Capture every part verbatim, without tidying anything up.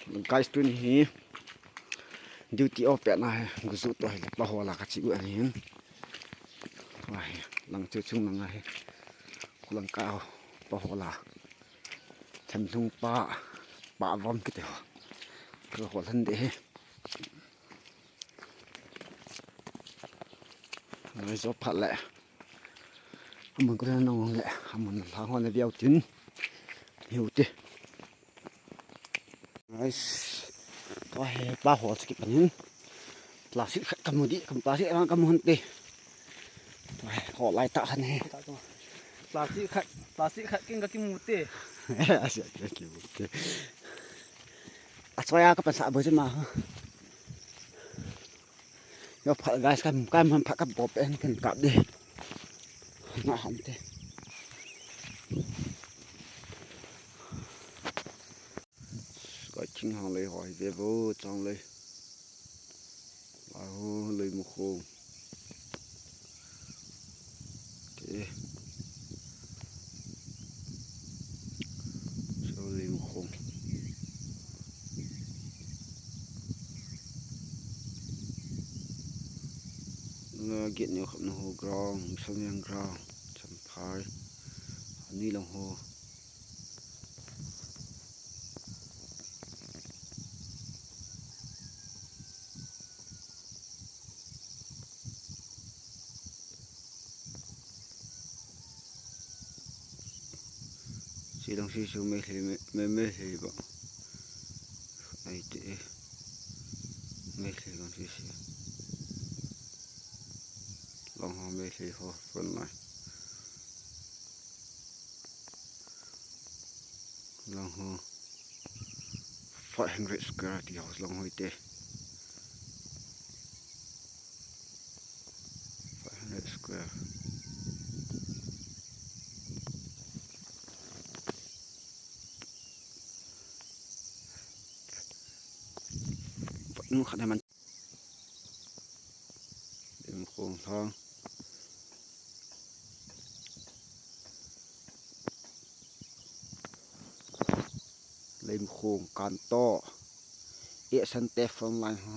Guys, tuni hi duty off pet na hi, guzu to hi le pa hola ka chi u ahin. Wa hi, lang chu chung lang hi. Kulang ka ho, pa hola. Themlung pa, pa vom kiti ho. Ka hol han de hi. Ngai zo phat le. Amun ko na nong le, amun lang ho na viau tin. Hiu ti. Guys, tua hi pa hol saki panin. Plastic khat kamu di, kam plastic rang kamu hon te. Tua hi hol lai ta khan hi. Plastic khat, plastic khat king ka kimu te. Asia ka kimu te. Achoi a ka pan sa bo je ma. Yo phat guys, kam kam phat ka bop en kan kap de. Na ham te. Ka ching hang lei hoi ve vo chang lei. Ahu lei mu khong. Te. So lei mu khong. Na get ni khap na ho ground, Mission Yang ground, Champhai. Ani lang ho. Silang sisu Meitei, Meitei ba. Ai te e. Meitei lang sisu. Lang ho Meitei ho front line. Lang ho. Five hundred square ti house lang ho te. Five hundred square. Nu khat man. Lim khong thang. Lim khong kan to. E san te front line ho.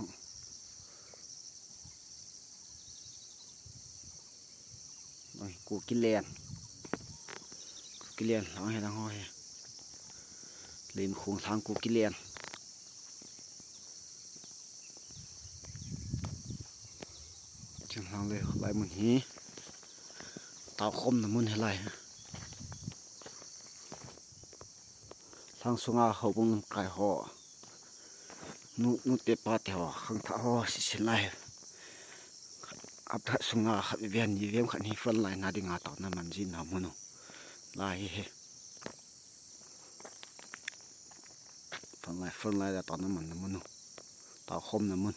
Oi, Kuki len. Kuki len lang he lang ho he. Lim khong thang Kuki len. Ching lang le lai mun hi. Tao khom na mun he lai. Lhang sunga houbung lamkai ho. Nu, nu te pa te ho, khangthah ho, sisin lai. Aptha sunga khat vian ni viam khat ni front line na dinga tao na man ji na munu. Lai he. Front line, front line da tao na man na munu. Tao khom na mun.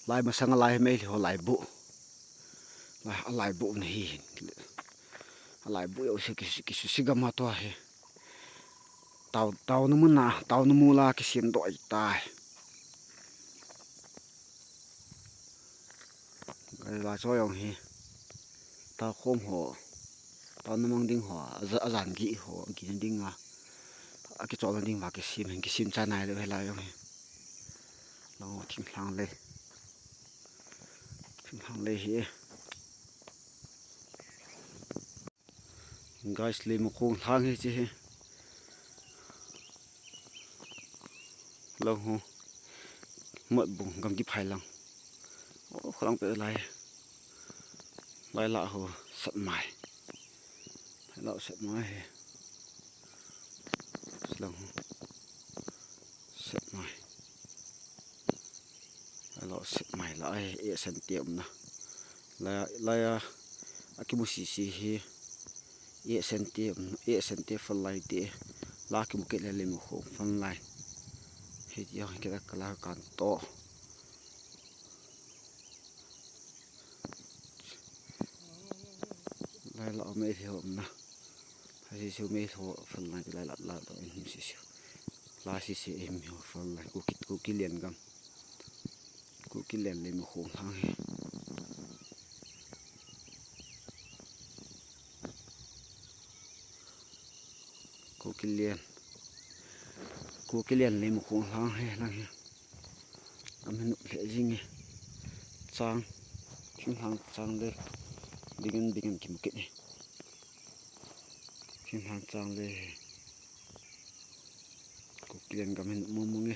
Lai masang lai Meitei ho lai bu. Lai, a lai bu na hi hin. A lai bu yo se ki, ki su si gam a to he. Tao, tao na mun na, tao na mu la kisim doh i tai. Gai la cho yong hi. Tao khom ho. Tao na mang ding ho. A za, a zan gi ho. Gi na ding a. A kichol na ding va kisim hin kisim cha nai lo he la yong hi. Lang ho thing lang le. Thing lang le hi. Guys, Leimakhong lhang hi che hi. Lang ho. Motbung gamgi phai lang. O, kholang pe lai. Lai lah ho, sat mai. Lai lah sat mai hi. Lang ho. Sat mai. Lai lah sat mai lah hi, e san te um na. Lai, lai a, a kimu sisi hi. E san te um, e san te front line te. La kimu kit le Leimakhong front line. Hiti a kila kala kan to. Lai lah Meitei ho um na. Hasi su Meitei ho front line lai lah lah to in sisi. La sisi em ho front line. Kuki, Kuki lian gam. Kuki lian Leimakhong lhang hi. Kuki lian. Kukilian le Mukhong lhang hi, lhang hi. Gam hi nop lheh jing e. Chang. Thinglhang chang le. Dingin, dingin kimu kit e. Thinglhang chang le. Kukilian gam hi nop mong mong e.